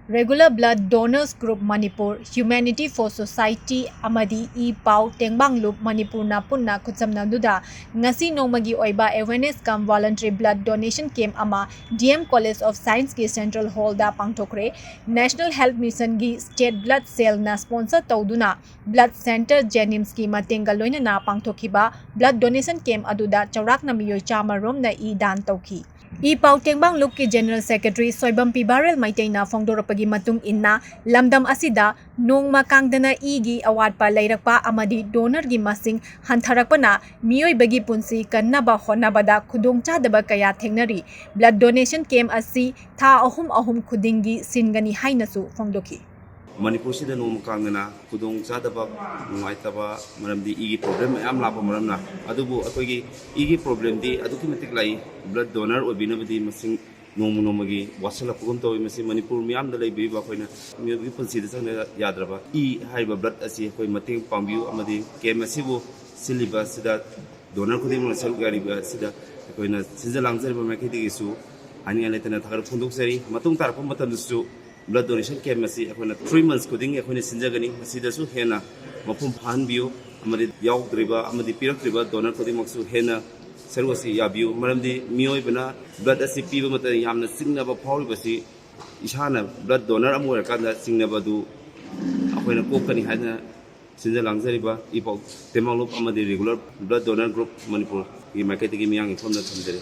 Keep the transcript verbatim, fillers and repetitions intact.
Regular Blood Donors Group Manipur, Humanity for Society ꯑꯃꯗꯤ E ꯄꯥꯎ ꯇꯦꯡꯕꯥꯡꯂꯨꯞ ꯃꯅꯤꯄꯨꯔꯅ ꯄꯨꯟꯅ ꯈꯨꯠꯁꯝꯅꯗꯨꯅ ꯉꯁꯤ ꯅꯣꯡꯃꯒꯤ ꯑꯣꯏꯕ awareness cum voluntary blood donation camp ꯑꯃ D M College of Scienceꯀꯤ Central Hallꯗ ꯄꯥꯡꯊꯣꯛꯈ꯭ꯔꯦ꯫ National Health Missionꯒꯤ State Blood Cellꯅ sponsor ꯇꯧꯗꯨꯅ Blood Center JNIMSꯀꯤ ꯃꯇꯦꯡꯒ ꯂꯣꯏꯅꯅ ꯄꯥꯡꯊꯣꯛꯈꯤꯕ blood donation camp ꯑꯗꯨꯗ ꯆꯥꯎꯔꯥꯛꯅ ꯃꯤꯑꯣꯏ ꯆꯥꯝꯃ ꯔꯣꯝꯅ ꯏ ꯗꯥꯟ ꯇꯧꯈꯤ꯫ ꯏ ꯄꯥꯎ ꯇꯦꯡꯕꯥꯡꯂꯨꯞꯀꯤ General Secretary ꯁꯣꯏꯕꯝ ꯄꯤ ꯕꯥꯔꯦꯜ ꯃꯩꯇꯩꯅ ꯐꯣꯡꯗꯣꯔꯛꯄꯒꯤ ꯃꯇꯨꯡ ꯏꯟꯅ, ꯂꯝꯗꯝ ꯑꯁꯤꯗ ꯅꯣꯡꯃ ꯀꯥꯡꯗꯅ ꯏꯒꯤ ꯑꯋꯥꯠꯄ ꯂꯩꯔꯛꯄ ꯑꯃꯗꯤ donorꯒꯤ ꯃꯁꯤꯡ ꯍꯟꯊꯔꯛꯄꯅ ꯃꯤꯑꯣꯏꯕꯒꯤ ꯄꯨꯟꯁꯤ ꯀꯟꯅꯕ ꯍꯣꯠꯅꯕꯗ ꯈꯨꯗꯣꯡꯆꯥꯗꯕ ꯀꯌꯥ ꯊꯦꯡꯅꯔꯤ꯫ Blood donation camp ꯑꯁꯤ ꯊꯥ ꯑꯍꯨꯝ ꯑꯍꯨꯝ ꯈꯨꯗꯤꯡꯒꯤ ꯁꯤꯟꯒꯅꯤ ꯍꯥꯏꯅꯁꯨ ꯐꯣꯡꯗꯣꯛꯈꯤ꯫ ꯃꯅꯤꯄꯨꯔꯁꯤꯗ ꯅꯣꯡꯃ ꯀꯥꯡꯗꯅ ꯈꯨꯗꯣꯡ ꯆꯥꯗꯕ, ꯅꯨꯡꯉꯥꯏꯇꯕ, ꯃꯔꯝꯗꯤ ꯏꯒꯤ problem ꯃꯌꯥꯝ ꯂꯥꯛꯄ ꯃꯔꯝꯅ꯫ ꯑꯗꯨꯕꯨ ꯑꯩꯈꯣꯏꯒꯤ ꯏꯒꯤ problemꯗꯤ ꯑꯗꯨꯛꯀꯤ ꯃꯇꯤꯛ ꯂꯥꯛꯏ꯫ Blood donor ꯑꯣꯏꯕꯤꯅꯕꯗꯤ ꯃꯁꯤꯡ ꯅꯣꯡꯃ ꯅꯣꯡꯃꯒꯤ ꯋꯥꯠꯁꯤꯜꯂꯛꯄꯒꯨꯝ ꯇꯧꯏ꯫ ꯃꯁꯤ ꯃꯅꯤꯄꯨꯔ ꯃꯤꯌꯥꯝꯗ ꯂꯩꯕꯤꯔꯤꯕ ꯑꯩꯈꯣꯏꯅ ꯃꯤꯑꯣꯏꯕꯒꯤ ꯄꯨꯟꯁꯤꯗ ꯆꯪꯗ ꯌꯥꯗ꯭ꯔꯕ ꯏ ꯍꯥꯏꯔꯤꯕ blood ꯑꯁꯤ ꯑꯩꯈꯣꯏ ꯃꯇꯦꯡ ꯄꯥꯡꯕꯤꯌꯨ, ꯑꯃꯗꯤ camp ꯑꯁꯤꯕꯨ ꯁꯤꯜꯂꯤꯕ ꯑꯁꯤꯗ donor ꯈꯨꯗꯤꯡꯃꯛꯅ ꯁꯔꯨꯛ ꯌꯥꯔꯤꯕ ꯑꯁꯤꯗ ꯑꯩꯈꯣꯏꯅ ꯁꯤꯟꯖ ꯂꯥꯡꯖꯔꯤꯕ ꯃꯥꯏꯀꯩꯗꯒꯤꯁꯨ ꯍꯥꯏꯅꯤꯡꯉꯥꯏ ꯂꯩꯇꯅ ꯊꯥꯒꯠꯄ ꯐꯣꯡꯗꯣꯛꯆꯔꯤ꯫ ꯃꯇꯨꯡ ꯇꯥꯔꯛꯄ ꯃꯇꯝꯗꯁꯨ blood donation camp ꯑꯁꯤ ꯑꯩꯈꯣꯏꯅ three months ꯈꯨꯗꯤꯡꯒꯤ ꯑꯩꯈꯣꯏꯅ ꯁꯤꯟꯖꯒꯅꯤ꯫ ꯃꯁꯤꯗꯁꯨ ꯍꯦꯟꯅ ꯃꯄꯨꯡ ꯐꯥꯍꯟꯕꯤꯌꯨ ꯑꯃꯗꯤ ꯌꯥꯎꯗ꯭ꯔꯤꯕ ꯑꯃꯗꯤ ꯄꯤꯔꯛꯇ꯭ꯔꯤꯕ donor ꯈꯨꯗꯤꯡꯃꯛꯁꯨ ꯍꯦꯟꯅ ꯁꯔꯨꯛ ꯑꯁꯤ ꯌꯥꯕꯤꯌꯨ꯫ ꯃꯔꯝꯗꯤ ꯃꯤꯑꯣꯏꯕꯅ blood ꯑꯁꯤ ꯄꯤꯕ ꯃꯇꯝꯗ ꯌꯥꯝꯅ ꯆꯤꯡꯅꯕ ꯐꯥꯎꯔꯤꯕꯁꯤ ꯏꯁꯥꯅ blood donor ꯑꯃ ꯑꯣꯏꯔꯀꯥꯟꯗ ꯆꯤꯡꯅꯕꯗꯨ ꯑꯩꯈꯣꯏꯅ ꯀꯣꯛꯀꯅꯤ ꯍꯥꯏꯅ ꯁꯤꯟꯖ ꯂꯥꯡꯖꯔꯤꯕ ꯏ ꯄꯥꯎ ꯇꯦꯡꯕꯥꯡꯂꯨꯞ ꯑꯃꯗꯤ Regular Blood Donor Group ꯃꯅꯤꯄꯨꯔꯒꯤ ꯃꯥꯏꯀꯩꯗꯒꯤ ꯃꯤꯌꯥꯝꯒꯤ ꯏꯐꯝꯗ ꯊꯝꯖꯔꯤ꯫